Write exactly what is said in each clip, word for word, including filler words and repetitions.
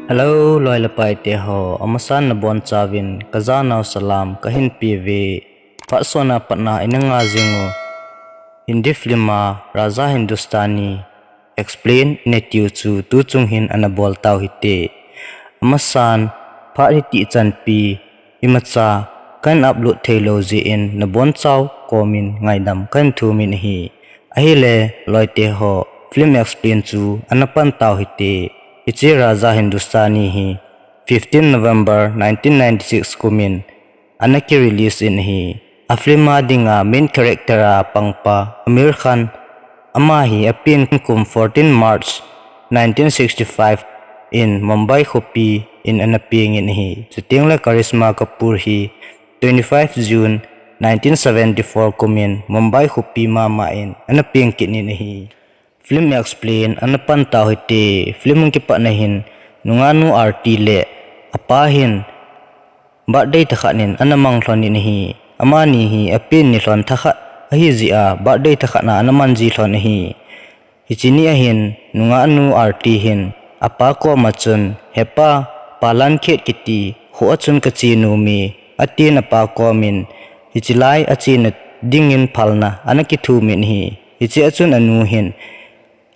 Hello, loi le pai te ho, amasan nabonchauvin kajanau salam kahin peuve. Phat sotna patna ina ngah jing u Hindi film a Raja Hindustani Explain ina tiu chu tuchung hin ana bol tau hite. Amasan phat hiti chanpi imacha kahin upload theilou jeh in nabonchau komin ngaidam kahin thumin ahi. Ahile, loi te ho, film Explain chu ana pan tau hite. Hiche Raja Hindustani hi fifteen November nineteen ninety-six kumin ana ki release in ahi. A film a dinga main character a pangpa Aamir Khan, ama hi apen kum fourteen March nineteen sixty-five in Mumbai khopi in ana pengin ahi. Chuteng le Karisma Kapoor hi twenty-five June nineteen seventy-four kumin Mumbai khopi mama in ana peng kit in ahi. Film Explain ana pan tau hite. Film hung kipatna hin nungahnu Aarti le apa hin birthday thakhat in ana mang lhon in ahi. Amani hi apen ni lhon thakhat ahi jeh a birthday thakhat na ana man ji lhon ahi. Hiche ni ahin nungahnu Aarti hin apa koma chun, "He pa, Palan Khet kiti kho a chun kache nom e," atin apa komin hichelai achena dingin phalna ana kithumin ahi. Hiche a chun anu hin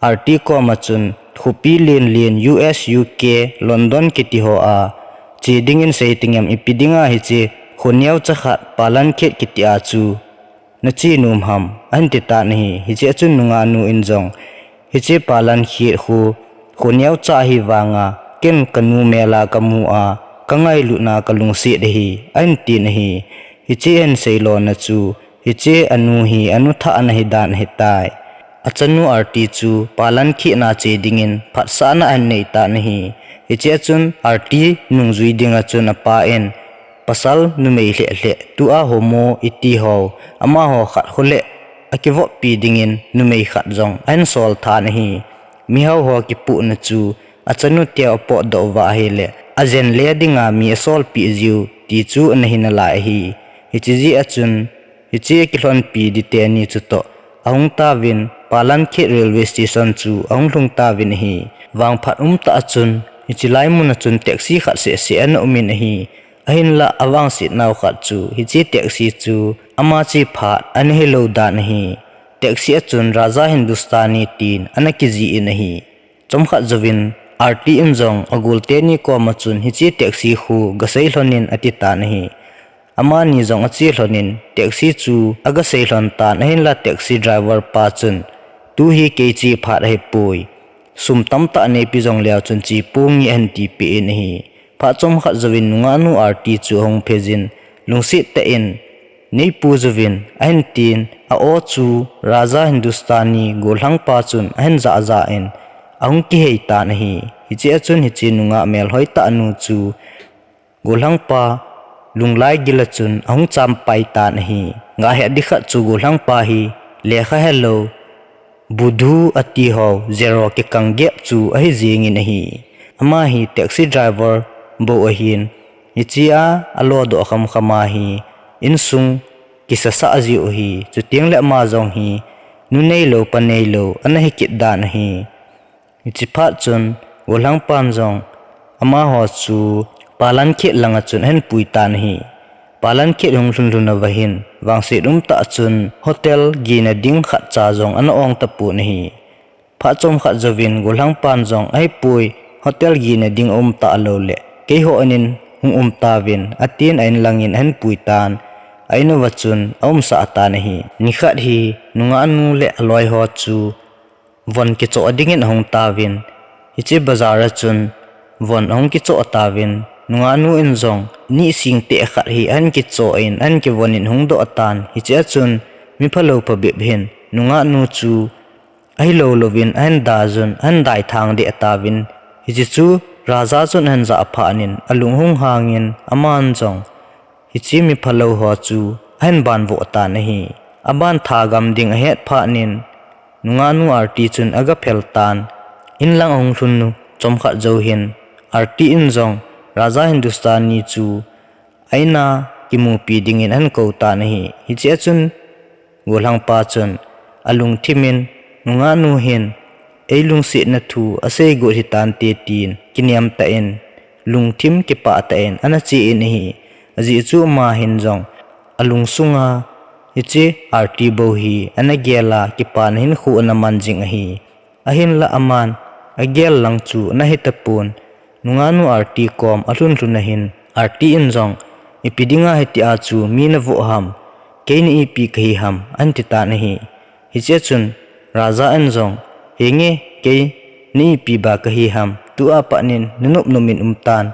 Aarti koma chun, "Khopi len len U S, U K, London kiti ho a che dingin sei tengem, ipi dinga hiche kho neocha khat Palan Khet kiti a chu nache nom ham?" ahin ti tan ahi. Hiche a chun nungahnu in jong, "Hiche Palan Khet kho, kho neocha ahi vanga ken kanu mel a kamu a, kangailutna kalungset ahi," ahin tin ahi. Hiche ahin seilona chu hiche anu hi anu thah ana hi dan ahitai. Achanu Aarti chu Palan Khet na che dingin phatsahna ahin nei tan ahi. Hiche a chun Aarti nungjui dinga chun apa in pasal numei lheh lheh, tua homo iti ho, amaho khat kho le akivoppi dingin numei khat jong ahin sol tan ahi. Mihao ho kipuhna chu achanu teu apotdoh uva ahile, ajen le dinga mi asolpeh jiu ti chu ana hi nalai ahi. Hiche jeh a chun hiche akilhonpi di teni chutoh ahung tauvin, Palan Khet railway station chu ahung lhung tauvin ahi. Vangphat umtah a chun hichelai mun a chun taxi khat seh seh ana umin ahi. Ahinlah avangset nau khat chu hiche taxi chu ama che phat ana hilou dan ahi. Taxi a chun Raja Hindustani tin ana kijih in ahi. Chomkhat jouvin Aarti in jong agol teni koma chun hiche taxi khu gasei lhon in ati tan ahi. Amani jong ache lhon in taxi chu agasei lhon tan, ahinlah taxi driver pa chun, "Tu hi kei che phat ahipoi. Sum tamtah neipe jong leu chun che ponge," ahin tipeh in ahi. Phat chomkhat jouvin nungahnu Aarti chu ahung phei jin, lungset tah in, "Neipu jouvin," ahin tin, a-o chu Raja Hindustani gollhangpa chun ahin jah jah in, ahung kihei tan ahi. Hiche a chun hiche nungah melhoi tah nu chu gollhangpa lunglai gil a chun ahung champai tan ahi. Ngah het ding khat chu gollhangpa hi lekha helou, Buddhu ati ho, zero kikang gep chu ahi jingin ahi. Ama hi taxi driver bou ahin, hiche a alodoh khamkham a hi insung kisasah jiu ahi. Chuteng le ama jong hi nu neilou, pa neilou ana hi kit dan ahi. Hiche phat chun gollhangpan jong amaho chu Palan Khet langa chun ahin pui tan ahi. Palan Khet hung lhun lhun uva hin vangset umtah a chun hotel gina ding khatcha jong ana ong tapon ahi. Phat chomkhat jouvin gollhangpan jong ahipoi, hotel gina ding aum talou le keiho in hung um tauvin, atin a-in langin ahin pui tan, a-in uva chun aumsah tan ahi. Nikhat hi nungahnu le aloiho chu von kichoh dingin ahung tauvin, hiche bazar a chun von ahung kichoh tauvin, nungahnu in jong ni singteh khat hi ahin kichoh in, ahin kivon in ahung doh tan. Hiche a chun miphalou phabep hin nungahnu chu ahilou louvin ahin dajun, ahin daithang deh tauvin, hiche chu Raja chun ahin jah phat in alung hung hangin aman jong hiche miphalou ho chu ahin banvoh tan ahi. Aban thagam ding ahet phat in nungahnu Aarti chun agaphel tan, in lang ahung lhun u chomkhat jou hin Aarti in jong Raja Hindustani chu a-in a kimupi dingin ahin kou tan ahi. Hiche a chun gollhangpa chun alungthim in nungahnu hin eilungsetna thu asei got hitante tin, kiniamtah in, lungthim kipah tah in ana che in ahi. Ajeh chu ama hin jong alungsunga hiche Aarti bou hi ana gel a, kipana hinkho ana man jing ahi. Ahinlah aman agel lang chu ana hitapon, nungahnu Aarti kom alhun lhun ahin, Aarti in jong, ipi dinga hitia chu mi navoh ham, kei na ipi kahi ham, ahin titan ahi. Hichea chun Raja in jong, henge, kei na ipi ba kahi ham, tua pat in nanop nop in umtan,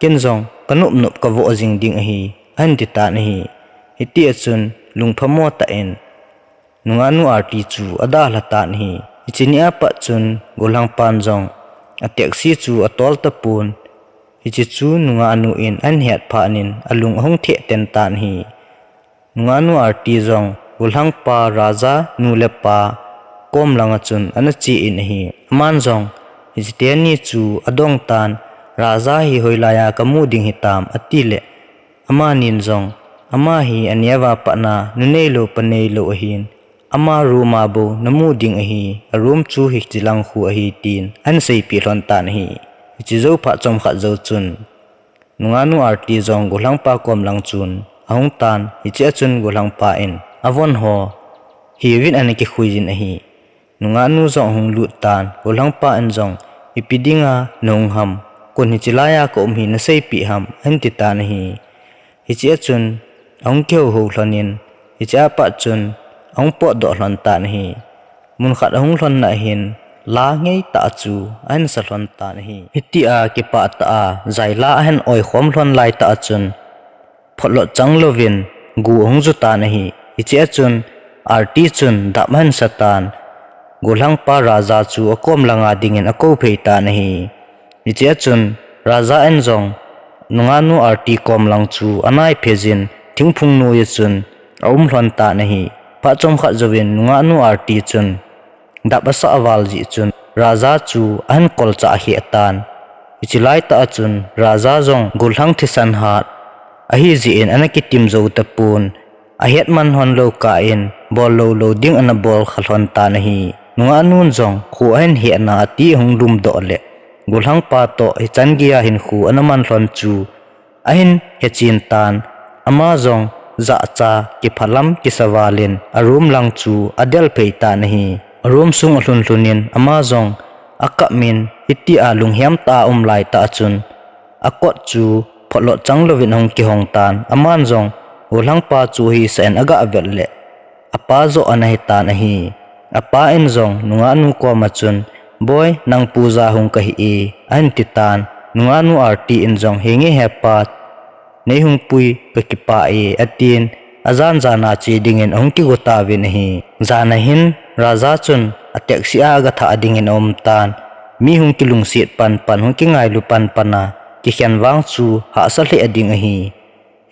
ken jong kanop nop kavoh jing ding ahi, ahin titan ahi. Hitia chun lungphamo tah in nungahnu Aarti chu adalha tan ahi. Hiche nia pat chun golhangpan jong ataxi chu atol tapon, hiche chu nungahnu in ahin het phat in alung ahung theh ten tan ahi. Nungahnu Aarti jong golhangpa Raja nu le pa kom langa chun ana che in ahi. Aman jong hiche teni chu adong tan, Raja hi hoilaiya kamu ding hitam, atile, amanin jong, ama hi aneo a patna nu neilou pa neilou ahin, ama room a bou namu ding ahi, a room chu hiche lang khu ahi, tin ahin seipeh lhon tan ahi. Hiche jou phat chomkhat jou chun nungahnu Aarti jong golhangpa kom lang chun ahung tan, hichea chun golhangpa in avon ho hiuvin ana kikhui jin ahi. Nungahnu jong ahung lut tan, golhangpa in jong, ipi dinga nahung ham, kon hiche laiya kaum hi naseipeh ham, ahin titan ahi. Hichea chun ahung kihouhou lhon in, hichea pat chun ahung potdoh lhon tan ahi. Mun khat ahung lhonna hin la ngeitah chu ahin sa lhon tan ahi. Hitia kipah tah a jaila ahin oikhom lhon laitah a chun, photlot chang louvin gu ahung ju tan ahi. Hichea chun Aarti chun dap ahin sa tan, golhangpa Raja chu akom langa dingin akou phei tan ahi. Hichea chun Raja in jong nungahnu Aarti kom lang chu anai phei jin, thingphung noiya chun aum lhon tan ahi. Phat chomkhat jouvin nungahnu Aarti chun dap asah val jeh chun Raja chu ahin kolchah kheh tan. Hiche laitah a chun Raja jong gollhang thisan hat ahijeh in ana kitim jou tapon, ahet man lhon lou kah in bol lou lou ding ana bol kha lhon tan ahi. Nungahnun jong kho ahin hehna ati ahung lumdoh le, gollhangpa toh hichan geiya hinkho ana man lhon chu ahin hechen tan, ama jong jahcha kiphalam kisa val in a room lang chu adel phei tan ahi. A room sung alhun lhun in ama jong akap in, hitia lunghem tah a um laitah a chun akot chu photlot chang louvin ahung kihong tan, aman jong gollhangpa chu hisah in aga vet le, apa joh ana hitan ahi. Apa in jong nungahnu koma chun, Boi, nang puja hung kahi e, ahin titan, nungahnu Aarti in jong, Henge hepa, nei hung pui kakipah e, atin, ajan jan a che dingin ahung kigo tauvin ahi. Jan a hin Raja chun a taxi a aga thah dingin aum tan, mi hung kilungset pan pan, hung kingailu pan pan a kikhen vang chu hahsa lheh ding ahi.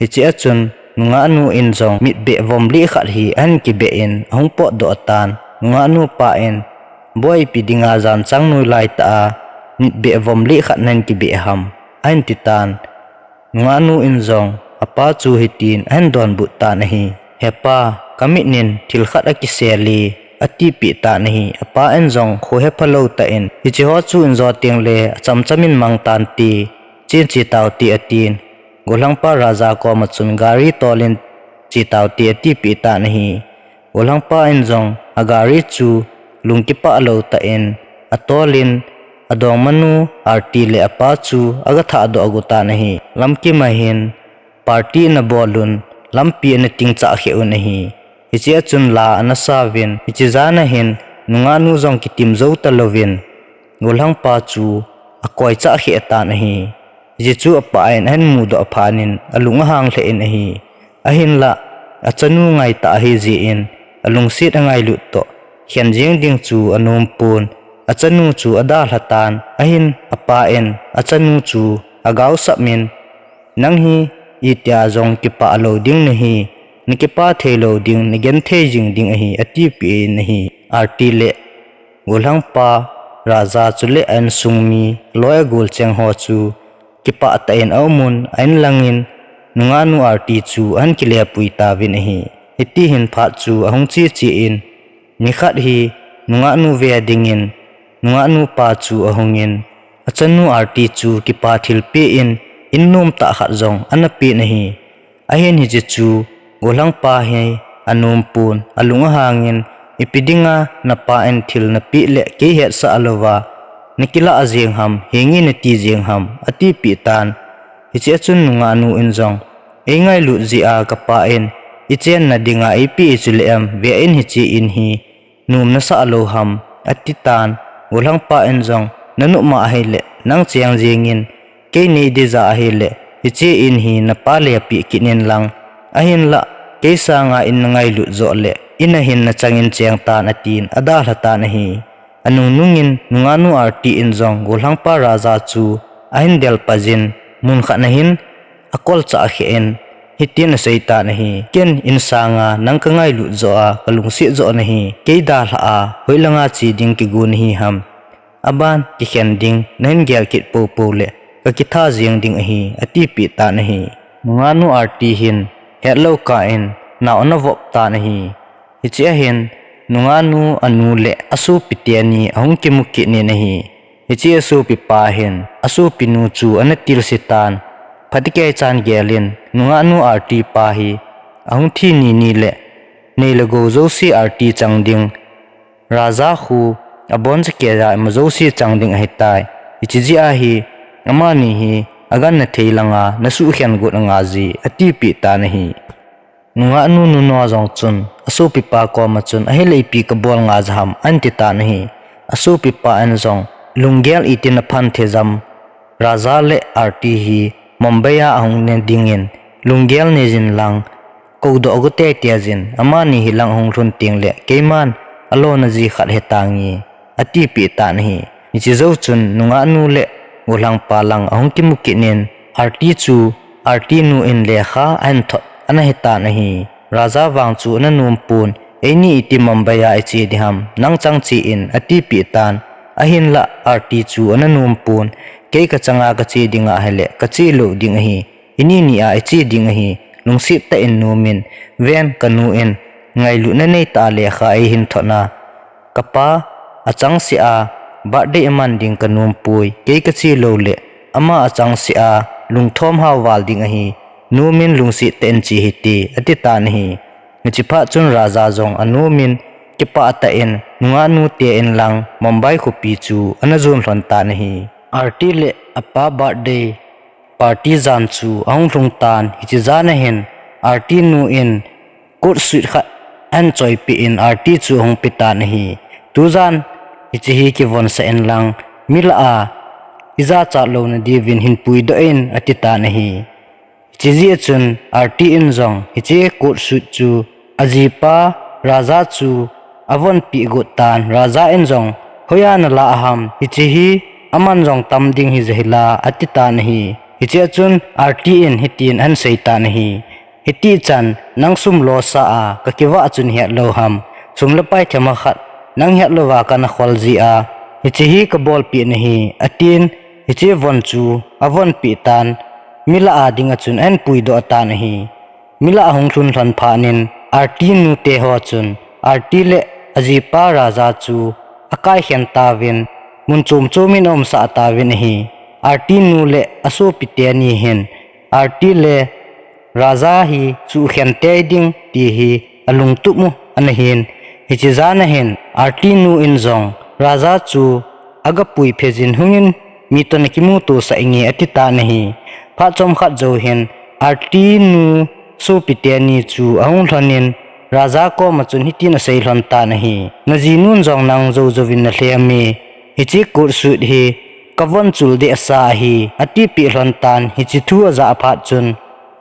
Hichea chun nungahnu in jong mitbeh vom li khat hi ahin kibeh in ahung potdoh tan, nungahnu pa in, Boi, ipi dinga jan chang noi laitah a mitbeh vom li khat nahin kibeh ham, ahin titan. Nungahnu in jong apa chu hitin ahin donbut tan ahi. Hepa, kamit in thil khat akisel e, atipeh tan ahi. Apa in jong kho hepha lou tah in, Hiche ho chu injo tengle achamcham in mang tante, chen che taute, atin, gollhangpa Raja koma chun gari tol in che taute atipeh tan ahi. Gollhangpa in jong agari chu lung kipah lou tah in atol in, adongmanu Aarti le apa chu aga thahdoh agu tan ahi. Lamkim a hin party ana bol un, lampi ana tingchah kheh un ahi. Hichea chun la ana sauvin, hiche jan a hin nungahnu jong kitim jou talouvin, gollhangpa chu akoichah kheh tan ahi. Hiche chu apa in ahin mudoh phat in alung ahang lheh in ahi. Ahinlah, achanu ngaitah ahijeh in, alungset angailut toh khen jeng ding chu anompon, achanu chu adalha tan, ahin apa in achanu chu agaosap in, Nang hi itia jong kipah lou ding nahi, nakipah theilou ding, nagenthei jing ding ahi, atipeh in ahi. Aarti le gollhangpa Raja chule a insung mi, aloi agol cheng ho chu kipah tah in aumun, a inlang in nungahnu Aarti chu ahin kilepui tauvin ahi. Hiti hin phat chu ahung che che in, nikhat hi nungahnu ve dingin nungahnu pa chu ahungin, achanu Arti chu kipa thilpeh in, in nom tah khat jong ana peh in ahi. Ahin hiche chu, golhang pa hi anom pon, alung ahangin, ipi dinga napa in thil napeh le kei hetsah louva nakilah jeng ham, henge nati jeng ham, atipeh tan. Hiche a chun nungahnu in jong, eingailut jeh a kapa in ichenna dinga eipeh chu le em, ve in hiche in hi nom nasah lou ham, ati tan. Golhang pa in jong, nanop ma ahile nang cheng jengin, kei nei deija ahile, hiche in hi napa le peh kit in lang, ahinlah, kei sanga in nangailut joh le, in a hin nachangin cheng tan, atin adalha tan ahi. Anungnungin nungahnu Arti in jong golhang pa Raja chu ahin delpa jin, mun khat na hin akolchah khen, hitin asei tan ahi. Ken in sanga nang kangailut joh a, kalungset joh nahi, kei dalha a, hoilanga che ding kigon nahi ham. Aban kikhen ding nahin gel kit poupou le, kakitha jeng ding ahi, atipeh tan ahi. Nungahnu Arti hin, hetlou kah in, nao ana vop tan ahi. Hiche a hin, nungahnu anu le asopi teni ahung kimu kit in ahi. Hiche asopipa hin, asopinu chu ana tilse tan. Phatecha chan gelin, nungahnu Arti pa hi, ahung thi nini le, nei le gou jouse Arti chang ding, Raja khu, abonchakeiya ima jouse chang ding ahitai. Hiche jeh a hi, amani hi, agangthei langa, nasuhkhen got anga ji, atipeh tan ahi. Nungahnu nuno jong chun, asopipa koma chun, ahile ipi kabol ngai jaham, ati tan ahi. Asopipa in jong, lunggel itin aphan thei jam, Raja le Arti hi, Mumbai a ahung ne dingin, lunggel neijin lang, koudoh got teitei jin, amani hi lang ahung lhun teng le, keiman, alona ji khat hitange, atipeh tan ahi. Hiche jou chun, nungahnu le, golhang pa lang ahung kimu kit in, Arti chu, Arti nu in lekha ahin thot, ana he tan ahi. Raja vang chu ana nom pon, eini iti Mumbai a iche ding ham, nang chang che in, atipeh tan, ahinlah, Arti chu ana nom pon, kei kachanga kache ding ahile, kache lou ding ahi, ini nia iche ding ahi, lungset tah in nomin, ven kanu in, ngailutna neitah a lekha eihin thot na, kapa, achangseh a, birthday aman ding kanom poi, kei kache lou le, ama achangseh a, lungthom hao val ding ahi, nomin lungset tah in che hite, ati tan ahi. Hiche phat chun Raja jong anomin, kipah tah in, nungahnu te in lang, Mumbai khopi chu, ana jon lhon tan ahi. Arti le apa birthday, party jan chu, ahung lhung tan, hiche jan a hin, Arti nu in, coat suit khat ahin choipeh in Arti chu ahung pe tan ahi. Tujan hiche hi kivonsah in lang, mi lah a ijachat louna diuvin hin puidoh in ati tan ahi. Hiche jeh a chun Arti in jong hiche coat suit chu ajipa Raja chu avonpeh got tan, Raja in jong, hoiya nalah ham, hiche hi aman jong tam ding hija hila, ati tan ahi. Hiche a chun Arti in hitin ahin sei tan ahi. Hitichan, nang sum losa a, kakivah chun hetlou ham. Sum le pai themkhat, nang hetlouva kana khol jia, hiche hi kabolpeh nahi, atin, hiche von chu, avonpeh tan, mi lah a dinga chun ahin puidoh tan ahi. Mi lah a ahung lhun lhon phat in, Arti nu teho chun, Arti le ajipa Raja chu, akaikhen tauvin, mun chom chom in aumsah tauvin ahi. Arti nu le asopi teni hin, Arti le Raja hi suhkhen tei ding ti hi alungtup u ana hin. Hiche jan a hin, Arti nu in jong, Raja chu agapui phei jin hungin, mi toh nakimuto sah inge ati tan ahi. Phat chomkhat jou hin, Arti nu sopi teni chu ahung lhon in, Raja koma chun hitin asei lhon tan ahi. Najinun jong nang jou jouvin nalhem e. Hiche coat suit hi, kavon chul dehsa ahi, atipeh lhon tan, hiche thu ajah phat chun,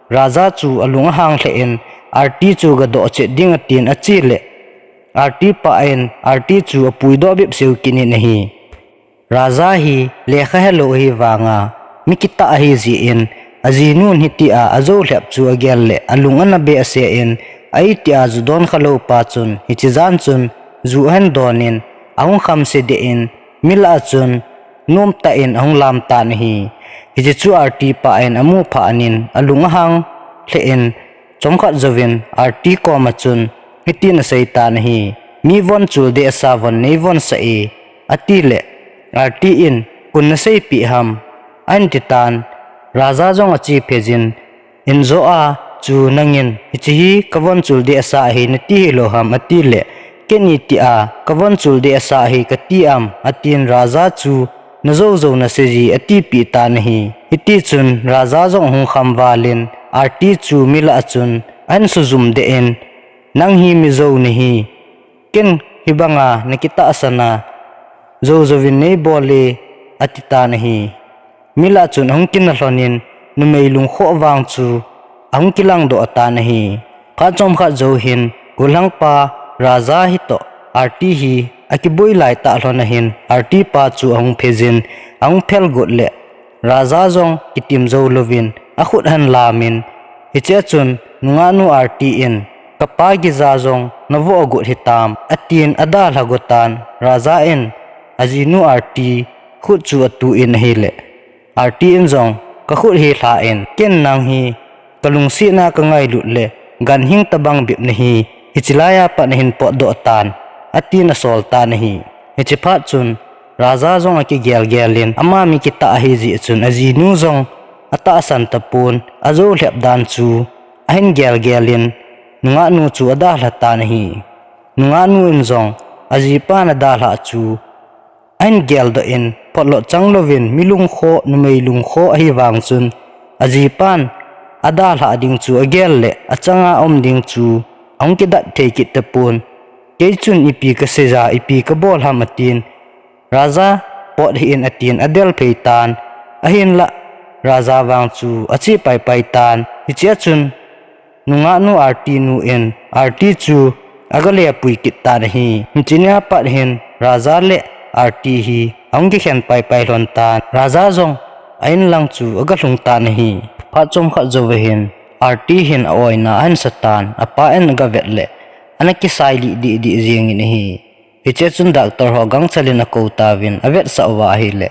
Raja chu alung ahang lheh in, Arti chu gadoh chet ding atin ache le, Arti pa in, Arti chu apuidoh bep seu kit in ahi. Raja hi lekha helou ahi vanga, mi kitah ahi jeh in, ajinun hitia ajou lhep chu agel le, alung ana behseh in, a itia ju don khalou pa chun, hiche jan chun, ju ahin don in, ahung khamse deh in, mi lah a chun, nomtah in ahung lam tan ahi. Hiche chu Arti pa in amu phat in, alung ahang lheh in, chomkhat jouvin, Arti koma chun, hitin asei tan ahi. Mi von chul dehsa von neivonsah e, ati le, Arti in, "Koin naseipeh ham?" ahin titan, Raja jong ache phei jin, "Injo a chu nangin, 'Hiche hi kavon chul dehsa ahi,' nati hilou ham?" ati le, "Ken itia kavon chul dehsa ahi kati am?" atin, Raja chu, "Najou jou nasei ji," atipeh tan ahi. Hitichun Raja jong ahung kham val in, Arti chu mi lah a chun ahin sujum deh in, "Nang hi mijou nahi, ken hibanga nakitahsan a, jou jouvin neibol e," ati tan ahi. Mi lah a chun ahung kinah lhon in, numei lungkhoh vang chu ahung kilang doh tan ahi. Phat chomkhat jou hin, gollhangpa Raja hitoh Arti hi akiboi lai tah lhon ahin, Arti pa chu ahung phei jin, ahung phel got le, Raja jong kitim jou louvin akhut ahin lam in, "Hichea chun nungahnu Arti in, 'Kapa gija jong navoh got hitam,' atin adalha got tan." Raja in ajinu Arti khut chu atu in ahile, Arti in jong, "Kakhut hi lha in, ken nang hi kalungsetna kangailut le ganhing tobang bep nahi, hiche laiya pat nahin potdoh tan," atin asol tan ahi. Hiche phat chun Raja jong akigelgel in, ama mi kitah ahi jeh chun ajinu jong atahsan tapon, ajou lhep dan chu ahin gelgel in, nungahnu chu adalha tan ahi. Nungahnu in jong ajipan adalhah chu ahin geldoh in, photloh chang louvin, mi lungkhoh, numei lungkhoh ahi vang chun, ajipan adalhah ding chu agel le, achanga um ding chu ahung kidat thei kit tapon. "Kei chun ipi kasei ja, ipi kabol ham?" atin, "Raja, pot hih in," atin adel phei tan. Ahinlah Raja vang chu ache paipai tan. Hichea chun nungahnu Arti nu in Arti chu aga lepui kit tan ahi. Hiche nia pat hin Raja le Arti hi ahung kikhen paipai lhon tan. Raja jong a-in lang chu aga lhung tan ahi. Phat chomkhat jou ahin, Arti hin a-oina ahin sa tan. Apa in aga vet le, ana kisai lih dihdih jeng in ahi. Hichea chun doctor ho gangchel in akou tauvin, avetsah uva ahile,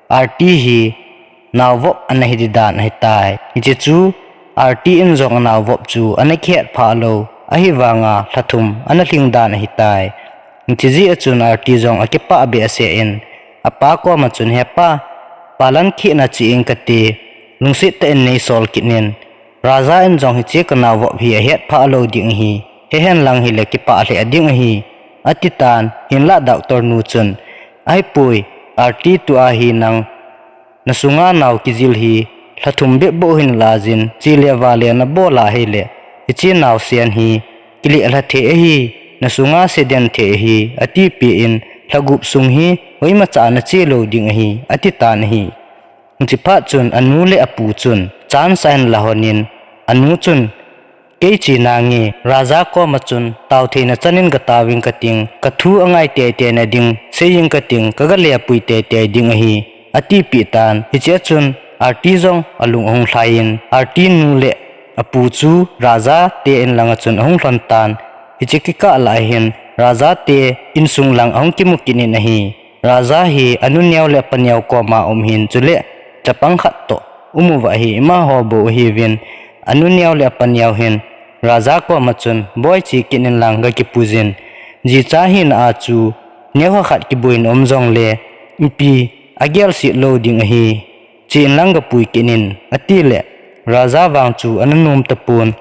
Arti hi naovop ana hi ding dan ahitai. Hiche chu Arti in jong anaovop chu ana kihet phah lou, ahivanga lha thum ana lhing dan ahitai. Hiche jeh a chun Arti jong akipah behseh in, apa koma chun, "He pa, palan khehna che ing kate, lungset tah in neisol kit in. Raja in jong hiche kanaovop hi ahet phah lou ding ahi, hehen lang hile kipah lheh ding ahi," ati tan. Hinlah doctor nu chun, "Ahipoi, Arti, tua hi nang nasunga nao kijil hi lha thum bep bou hin la jin, che le vale nabol a ahile, hiche naosen hi kileh lha thei ahi, nasunga se den thei ahi, atipeh in, lha gup sung hi hoimacha nache lou ding ahi," ati tan ahi. Hiche phat chun anu le apu chun chance ahin la lhon in, anu chun, "Kei che nange, Raja koma chun taotheina chan in gataoving kating, kathu angai teitei na ding sei ing kating, kaga lepui teitei ding ahi," atipeh tan. Hichea chun Arti jong alung ahung lhai in, Arti nu le apu chu Raja te in langa chun ahung lhon tan. Hiche kikah lah ahin Raja te insung lang ahung kimu kit in ahi. Raja hi anu neo le apa neo koma um ahin, chule chapang khat toh um uva ahi, amaho bou ahiuvin, anu neo le apa neo hin Raja koma chun, "Boi, che kit in lang gakipuijin, jicha hina a chu neokha khat kibuina um jongle, ipi agel set lou ding ahi, che in lang gapui kit in," ati le, Raja vang chu ana nom tapon.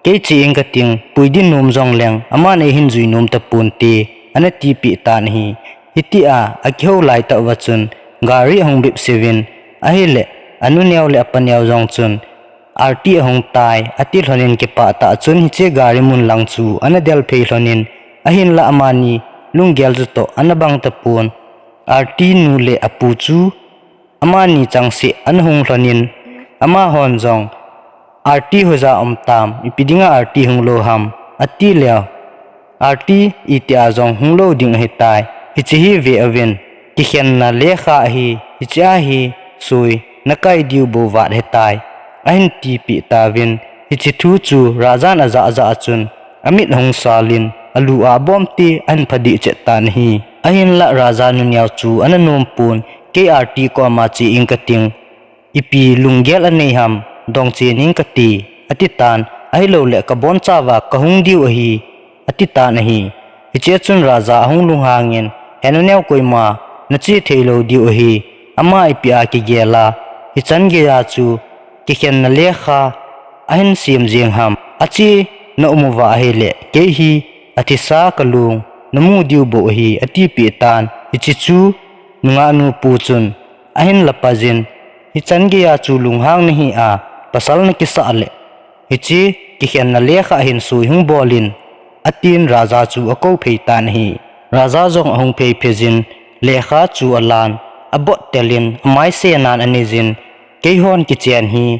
"Kei che ing kating, pui ding nom jongleng, aman eihin jui nom tapon te," ana tipeh tan ahi. Hitia akihou laitah uva chun gari ahung bipsevin, ahile anu neo le apa neo jong chun, "Arti ahung tai," ati lhon in kipah tah chun hiche gari mun lang chu ana del phei lhon in, ahinlah amani lunggel chu toh ana bang tapon. Arti nu le apu chu amani changseh ana hung lhon in, amahon jong, "Arti hoija um tam, ipi dinga Arti hung lou ham?" ati leh, "Arti itia jong hung lou ding ahitai. Hiche hi ve uvin, kikhenna lekha ahi, hichea hi sui nakai diu bou vat ahitai," ahin tipeh tauvin. Hiche thu chu Rajan ajah jah a chun amit ahung sal in, alu a abom te ahin phadih chet tan ahi. Ahinlah Raja nu neo chu ana nom pon, "Kei Arti koma che ing kating, ipi lunggel anei ham, dong che ning kati," ati tan, "Ahilouleh kabonchauva kahung diu ahi," ati tan ahi. Hichea chun Raja ahung lunghang in, "He nu neo, koima nache thei lou diu ahi. Ama ipi a kigel a, hichan geiya chu kikhenna lekha ahin sem jeng ham. Ache na um uva ahile, kei hi athisa kalung namu diu bou ahi, atipeh tan. Hiche chu nungahnu pu chun ahin lapajin, hichan geiya chu lunghang nahi a, pasal nakisah le, hiche kikhenna lekha ahin soi hung bol in, atin Raja chu akou phei tan ahi. Raja jong ahung phei phei jin, lekha chu alan, abot tel in, amai senan anei jin, keihon kichen hi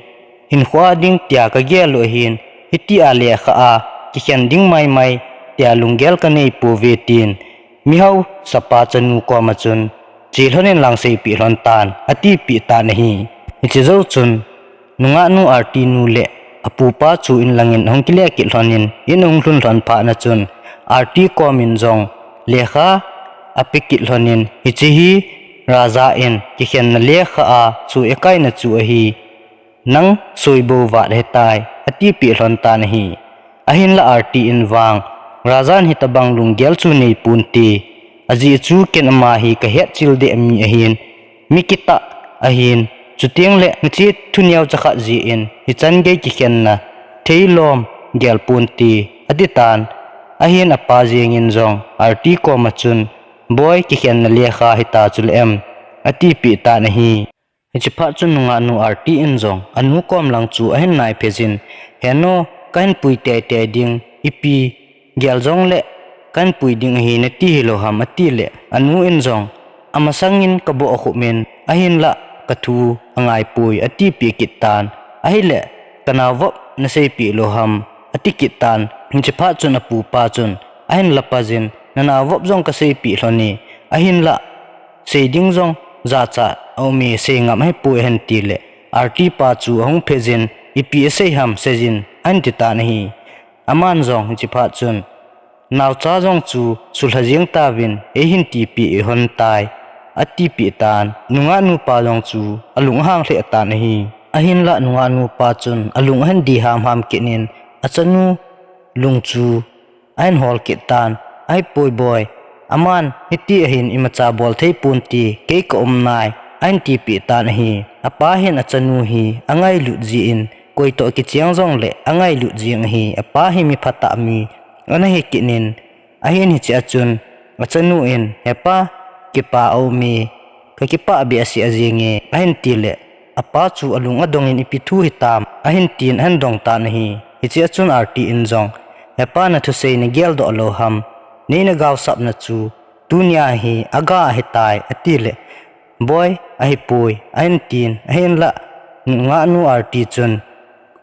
hinkho a ding tia kagel u ahin, hitia lekha a kikhen ding maimai tia lunggel kanei pouve tin, mihaosapa chanu koma chun, che lhon in lang seipeh lhon tan, atipeh tan ahi. Hiche jou chun, nungahnu Arti nu le apupa chu in langin ahung kile kit lhon in, in ahung lhun lhon phat na chun, Arti kom in jong lekha ape kit lhon in, hiche hi Raja in kikhenna lekha a soi akaina chu ahi, nang soi bou vat ahitai, atipeh lhon tan ahi. Ahinla Arti in vang, Raja in hitobang lunggel chu nei ponte, ajeh chu ken ama hi kahet chil deh mi ahin, mi kitah ahin, chuteng le nache thu neocha khat jeh in, hichan gei kikhenna thei lom gel ponte, ati tan. Ahin apa jeng in jong, Arti koma chun, Boi, kikhenna lekha hita chule em, atipeh tan ahi. Hiche phat chun nungahnu Arti in jong, anu kom lang chu ahin nai phei jin, Heno, kahin pui teitei ding, ipi gel jongle kahin pui ding ahi nati hilou ham, atile, anu in jong, amasang in kaboh akhup in, ahinla kathu angaipoi, atipeh kit tan, ahile, kanao vop naseipeh lou ham, ati kit tan. Hiche phat chun apupa chun ahin lapajin, nanao vop jong kaseipeh lhon e, ahinla sei ding jong jachat aume, sei ngam ahipoi, ahin tile, Arti pa chu ahung phei jin, ipi asei ham seijin, ahin ti tan ahi. Aman jong hiche phat chun, naocha jong chu sulha jeng tauvin, eihin tipeh lhon tai, atipeh tan. Nungahnu pa jong chu alung ahang lheh tan ahi. Ahinla nungahnu pa chun alung ahin di hamham kit in, achanu lung chu ahin hol kit tan, Ahipoi boi, aman hiti ahin imacha bol thei ponte, kei kaum nai, ahin tipeh tan ahi. Apa hin achanu hi angailut jeh in, koi toh kicheng jongle angailut jeng ahi. Apa hi mi phatah mi ana hi kit in, ahin hiche a chun achanu in, Hepa, kipa aume, kakipah behseh jenge, ahin tile, apa chu alung adong in, Ipi thu hitam? ahin tin ahin dong tan ahi. Hiche a chun Arti in jong, Hepa, nathusei nageldoh lou ham, nei nagaosapna chu tunia hi aga ahitai, atile, Boi, ahipoi, ahin tin, ahinla nungahnu Arti chun,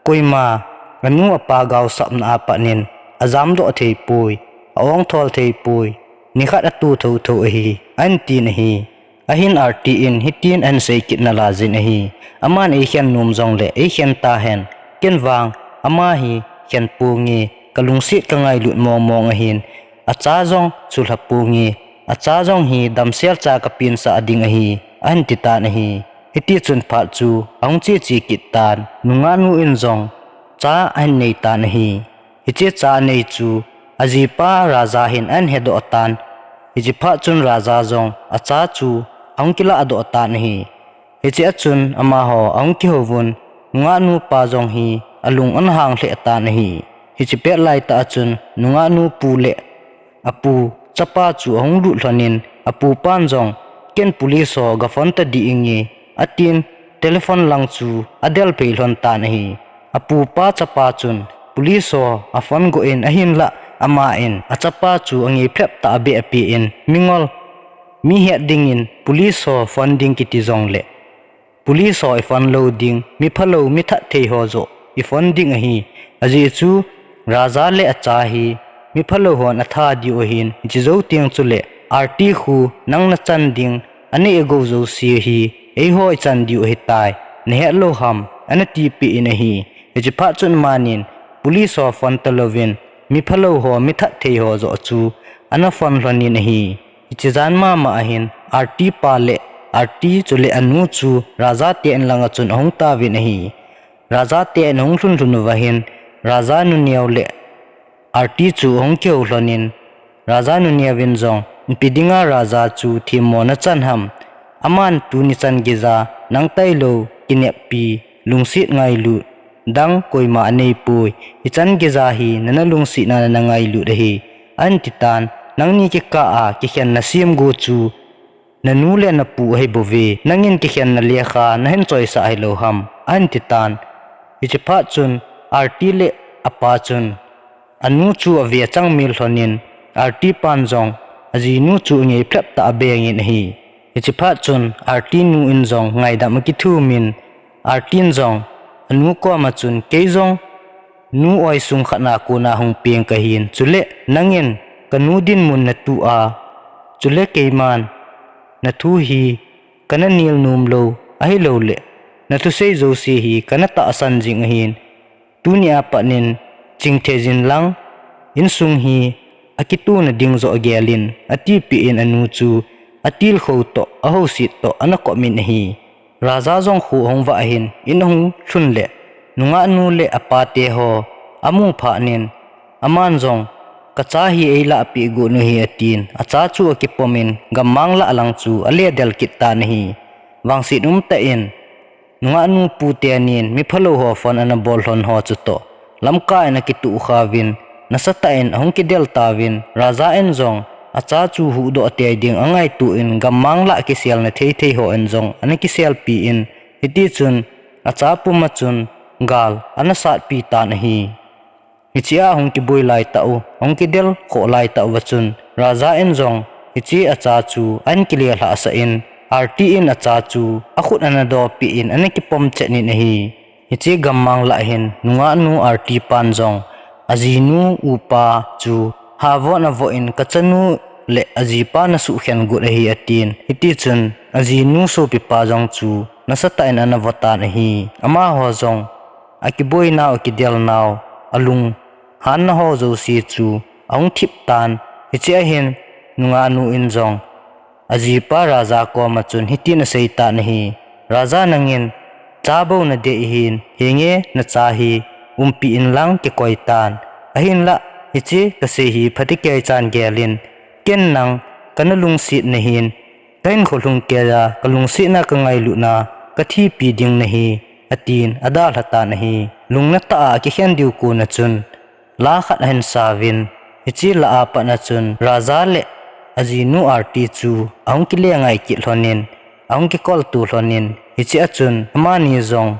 koima anu apa gaosapna a pat in ajamdoh theipoi, aongthol theipoi, nikhat atoh thouthou ahi, ahin tin ahi. Ahin Arti in hitin ahin sei kit nalai jin ahi. Aman eikhen nom jongle eikhen tahen, ken vang ama hi khen ponge, kalungset kangailut mongmong ahin, acha jong sulha ponge, acha jong hi damsel cha kapinsah ding ahi, ahin ti tan ahi. Hitichun phat chu ahung cheche kit tan, nungahnu in jong cha ahin nei tan ahi. Hiche cha anei chu ajipa Raja hin ahin hedoh tan. Hiche phat chun Raja jung acha chu ahung kilahdoh tan ahi. Hiche a chun amaho ahung kihouvun, nungahnu pa jong hi alung ahang lheh tan ahi. Hiche pet laitah a chun nungahnu pu le apu chapa chu ahung lut lhonin, apupan jong, ken police ho gaphone tadih inge, atin telephone lang chu adelphei lhon tan ahi. Apupa chapa chun police ho aphone goh in ahinlah aman achapa chu angei phlep tah a abeh apen, mingol, mi het dingin police ho phone ding kiti jongle police ho iphone lou ding, miphalou mithat thei ho joh iphone ding ahi. Ajeh chu Raja le acha hi miphalou hon atha diu ahin, hiche jou teng chule Aarti khu nang nachan ding anei agou jouse hi eiho ichan diu ahitai, nahet lou ham, ana tipeh in ahi. Hiche phat chun amanin police ho phone talouvin miphalou ho mithat thei ho joh chu ana phone lhonin ahi. Hiche jan mama ahin Aarti pa le Aarti chule anu chu Raja te in langa chun ahung tauvin ahi. Raja te in ahung lhun lhun uva hin Raja nuneo le Aarti chu ahung kihou lhonin, Raja nuneo vin jong Ipi dinga Raja chu themmo nachan ham? Aman tuni chan geija nang tailou kineppi, lungset ngailut dang koima aneipoi. Hichan geija hi nana lungsetna nana ngailut ahi, ahin titan. Nangni kikah a kikhenna semgu chu nanu le napu ahibouve. Nangin kikhenna lekha nahin choisah hilou ham, ahin titan. Hiche phat chun Arti le apa chun anu chu ave achangmil lhonin, Arti pan jong ajinu chu angei phlep tah a abengin ahi. Hiche phat chun Arti nu in jong ngaidam akithumin, Arti in jong anu koma chun, kei jong nu oisung khat na kona hung peng kahin, chule nangin kanu dinmun natoh a, chule keiman nathu hi kana nel nomlou, ahilouleh nathusei jouse hi kana tahsan jing ahin, tunia pat in chingthei jin lang, insung hi akitona ding joh gelin, atipeh in anu chu atilkhou toh, ahouset toh, ana kop in ahi. Raja jong kho ahung vah ahin, in ahung lhun leh, nungahnu le apate ho amu phat in, aman jong, kacha hi eilahpeh got un ahi, atin, acha chu akipomin, gammang lah lang chu aledel kit tan ahi. Vangset umtah in, nungahnu pu tenin miphalou ho phone ana bol lhon ho chutoh lamkai in akitoh khauvin, nasatah in ahung kidel tauvin, Raja in jong acha chu huhdoh tei ding angaito in, gammang lah kiselna theithei hon jong ana kiselpi in, hitichun acha puma chun gal ana satpi tan ahi. Hichea ahung kiboi laitah u, ahung kidel khoh laitah uva chun, Raja in jong hiche acha chu ahin kile lhahsah in, Arti in acha chu akhut ana dopeh in, ana kipom chet in ahi. Hiche gammang lah hin nungahnu Arti pan jong ajinu upa chu havoh navoh in, kachanu le ajipa nasuhkhen got ahi, atin. Hitichun ajinu sopipa jong chu nasatah in ana votan ahi. Amaho jong akiboinau, akidelnau, alunghanna ho jouse chu ahung thip tan. Hichea hin nungahnu in jong ajipa Raja koma chun hitin aseitan ahi, Raja, nangin cha bou nadei ahin, henge nacha hi umpi inlang kikoi tan. Ahinlah hiche kasei hi phatecha in gelin, ken nang kana lungset nahin, kahinkho lhung keija kalungsetna kangailutna kathipi ding nahi, atin adalhatan ahi. Lungna tah a akikhen diu kona chun la khat ahin sauvin, hiche lah a pat a chun Raja le ajinu Arti chu ahung kile ngai kit lhonin, ahung kikolto lhonin, hichea chun amani jong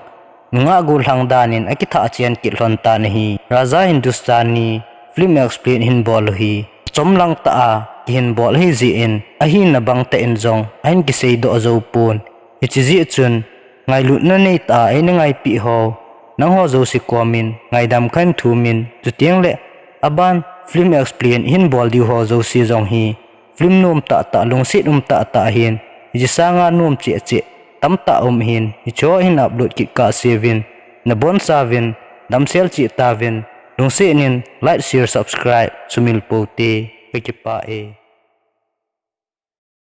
nungah gollhang danin akithah chen kit lhon tan ahi. Raja Hindustani film explain ahin bol u hi achomlang tah a kihin bol ahijeh in, ahina bangtah in jong ahin kiseidoh joupon. Hiche jeh chun ngailutna neitah a eina ngaipeh ho, nangho jouse komin ngaidam kahin thumin, chutengle aban film explain ahin bol diu ho jouse jong hi film nom tahtah, lungset um tahtah ahin, hiche sanga nom cheh cheh tamtah um ahin, hicheho hin upload kit kahseuvin, nabonchauvin damsel cheh tauvin, lungset in like, share, subscribe sumil pou te, kakipah e.